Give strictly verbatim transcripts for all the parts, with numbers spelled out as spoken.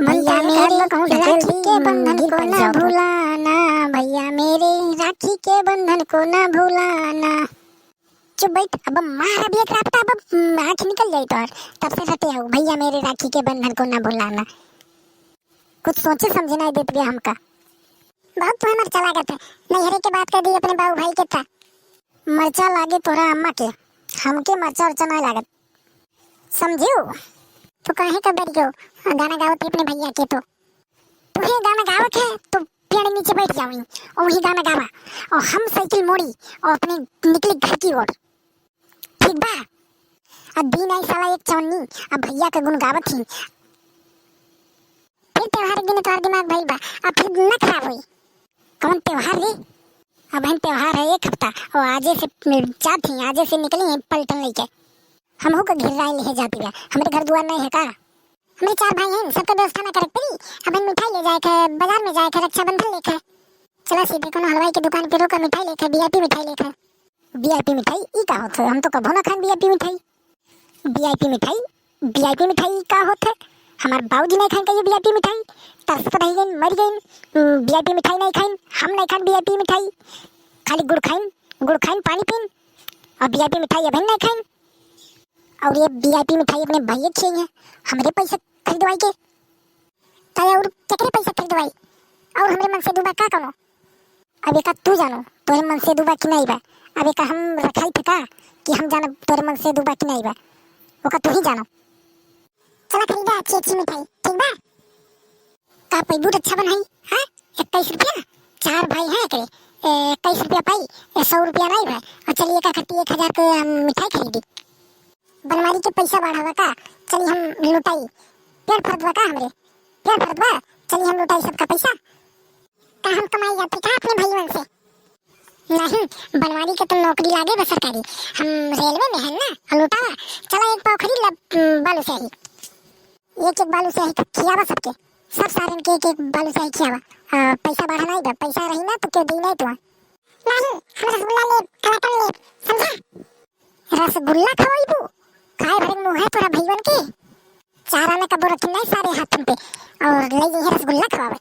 भैया मेरे राखी के बंधन को ना भुलाना, भैया मेरे राखी के बंधन को ना भुलाना। चुप बैठ, अब मार अब एक रापटा, अब, हम्म, आँख निकल जाई तोहर। तब से रटे हो, भैया मेरे राखी के बंधन को ना भुलाना। कुछ सोचे समझे नाहीं देत बिया हमका। बहुत तुहे मरचा लागत है, नैहरे के बात कह दी अपने बाबू भाई के था। मरचा लागे तोरा अम्मा के, हमके मरचा उरचा नाहीं लागत, समझियो? तू काहे का डर गयो? गाना गावत है अपने भैया के तो। तुहे गाना गावत है तो पेड़ नीचे बैठ जाओ और वही गाना गावा और हम साइकिल मोड़ी और अपने निकली घर की ओर। ठीक बा? अब दिन आई साला एक चौन्नी, अब भैया के गुण गावत ही। फिर त्योहार के दिन तोहार दिमाग भइल बा, अब फिर न खराब होई। कौन त्योहार रे? अब हम त्योहार है एक हफ्ता, और आजे से जात ही, आजे से निकली हैं पलटन लेके। हमहू के घिर्राई लेहे जाती बा, हमरे घर दुआर नहीं है का? हमरे चार भाई हैं, सबके व्यवस्था ना करे पड़ी। अब हम मिठाई ले जाए के, बाजार में जाए के, रक्षाबंधन लेके। चला सीधे कोनो हलवाई के दुकान पे रोका, मिठाई लेके, वीआईपी मिठाई लेके। वीआईपी मिठाई ई का होत है? हम तो कभो ना खाएन वीआईपी मिठाई। वीआईपी मिठाई, वीआईपी मिठाई का होत है? हमार बाबूजी नहीं खाएन कहिए वीआईपी मिठाई, तरसत रह गइन, मर गइन। वीआईपी मिठाई नहीं खाएन, हम नहीं खाएन वीआईपी मिठाई, खाली गुड़ खाएन, गुड़ खाएन, पानी पीन, और वीआईपी मिठाई अभी नहीं खाएन। और ये वीआईपी मिठाई अपने भैया खिए हैं, हमरे पैसे खरीदवाई के। ताई और केकरे पैसा खरीदवाई? और हमरे मन से दुबा का कौनो? अब एका तू जानो, तोरे मन से दुबा कि नहीं बा? अब एका हम रखाई थे का कि हम जानब तोरे मन से दुबा कि नहीं बा? ओका तू ही जानो। चला खरीदा अच्छी अच्छी मिठाई, ठीक बा? का पैबू रक्षाबंधन, हाँ? इक्कीस रुपया, चार भाई हैं एकरे, ए, इक्कीस रुपया पाई, ए, सौ रुपया नहीं बा। और चलिए का खट्टी एक हजार के हम मिठाई खरीदी। बनवारी के पैसा बढ़ावा का? चली हम लुटाई। पेट फरत बा का हमरे? पेट फरत बा? चली हम लुटाई सबका पैसा। का हम कमाई जाते का अपने भइयन से? नहीं, बनवारी के तो नौकरी लागे बा सरकारी। हम रेलवे में है ना, हम लुटावा। चला एक पाव खरीद ला, उम, बालूशाही। एक एक बालूशाही खियावा सबके। सब सारन के एक एक बालूशाही खियावा। आ, पैसा बढ़ा नहीं बा, पैसा रही ना तो क्यों दी नहीं तो। नहीं, हम रसगुल्ला लेब, कलाकंद लेब, समझा? रसगुल्ला खवाइबू? खाए भरे मुंह है तोरा भइयन के। चार आना कबो रखी नहीं सारे हाथन पे और ले जाइए रसगुल्ला खवावे।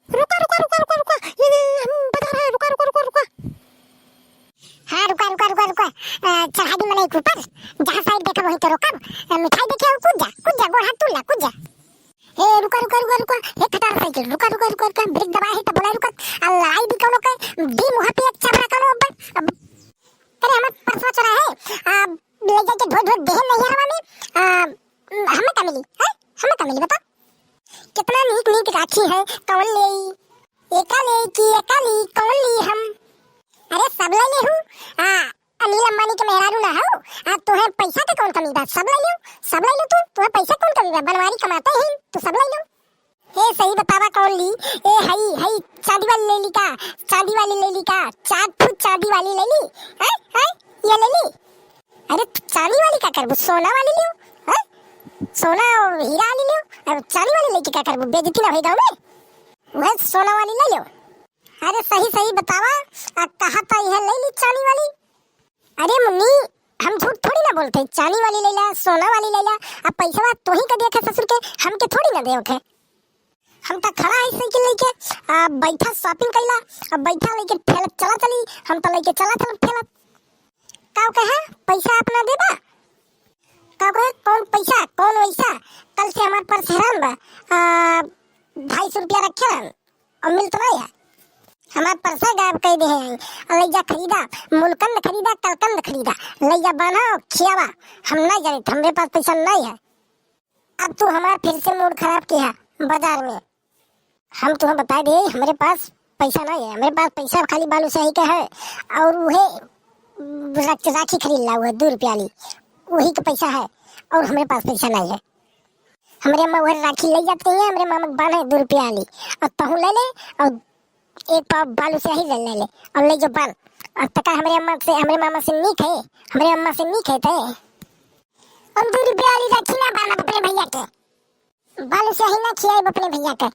रुका, रुका, रुका, रुका, रुका, ये, ये हम बता रहे हैं, रुका, रुका, रुका, रुका। हाँ, रुका, रुका, रुका, रुका। अ, चढ़ा दी मने एक ऊपर, जहाँ साइड देखा वहीं तो रोकब। अ, मिठाई देखे हो, कूद जा, कूद जा, गोड़ हाथ तोड़ ला, कूद जा। ए, रुका, रुका, रुका, रुका। ए, खटारा साइकिल, रुका, रुका, रुका, रुका। ब्रेक दबाए है तो बोला रुका। आ, लड़ाई भी कौनो के, दी मुँह पे एक चपड़ा कौनो अब्बा। अब, अरे, हमार पर्सवा चोरा है। आ, ले जाके धो, धो देहे नैहरवा में। आ, हमें का मिली, हैं? हमें का मिली, बता? कितना नीक, नीक राखी है, कौन लेई? एका लेई कि एका ली, कौन ली हम? अरे, सब ले लेहू। आ, अनिल अंबानी के मेहरारू ना हो, आ तोहे पैसा के कौन कमी बा? सब ले लो, सब ले लो तू, तोहे पैसा कौन कमी बा? बनवारी कमाते हैं, तू सब ले लो। ए, सही बतावा कौन ली? ए, हई, हई, चांदी वाली ले ली का? चांदी वाली ले ली का? चार फुट चांदी वाली ले ली? हैं? हैं? ये ले ली? अरे, तू चांदी वाली का करबू? सोना वाली लियो, हैं? सोना और हीरा वाली लियो, अब चांदी वाली लेके का करबू? बेइज्जती ना होई गाँव में? वह सोना वाली ले लो। अरे, सही, सही बतावा, आ कहा था यह ले ली चांदी वाली? अरे मुन्नी, हम झूठ थोड़ी ना बोलते, चांदी वाली ले ला, सोना वाली ले ला, अब पैसा तोही का देखे ससुर के, हमके थोड़ी ना देवे के। हम तो खड़ा है साइकिल लेके, आ, बैठा shopping कैला, अब बैठा लेके ठेलत चला चली, हम तो लेके चला चलब ठेलत। का कहे, पैसा अपना देबा? का कहे, कौन पैसा, कौन वैसा? कल से हमार पर्स हेरान बा, आ, ढाई सौ रुपया रखे रहन। और मिल तो नहीं है। हमार परसा गायब कई दे हैं। और ले जा खरीदा, मुलकंद खरीदा, कलकंद खरीदा, ले जा बान्हा और खियावा। हम नहीं जाने, हमरे पास पैसा नहीं है। अब तू हमार फिर से mood खराब किया बाजार में। हम तुम्हें बता दे, हमरे पास पैसा नहीं है, हमरे पास पैसा खाली बालूशाही का है और वह राख-, राखी खरीद ला, वह दो रुपया वाली, वही का पैसा है और हमरे पास पैसा नहीं है। हमरे अम्मा वह राखी ले जाते हैं, हमरे मामा के बान्हे दो रुपया वाली, और तहूँ ले ले, और एक पाव बालूशाही ले, ले ले, और ले जो बान। और तका हमरे अम्मा से, हमरे मामा से नीक है, हमरे अम्मा से नीक है ते। हम दो रुपया वाली राखी ना बान्हब अपने भैया के, बालूशाही ना खियाइब अपने भैया के।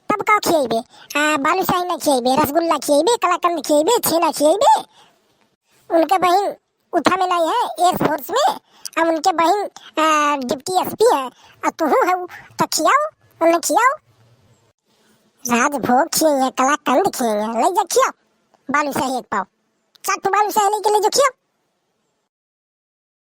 तब का खियाइबे? आ, बालूशाही ना खियाइबे, रसगुल्ला खियाइबे, कलाकंद खियाइबे, छेना खियाइबे। उनके बहिन उठा में नहीं है, Air Force में, अब उनके बहिन, आ, deputy S P है, आ तुहू है, तो खियाओ। उन्हें खियाओ। राजभोग खियाइए, कलाकंद खियाइए, ले जा खियाओ। बालूशाही एक पाव, चार ठो बालूशाही लेके ले जाओ, खियाओ।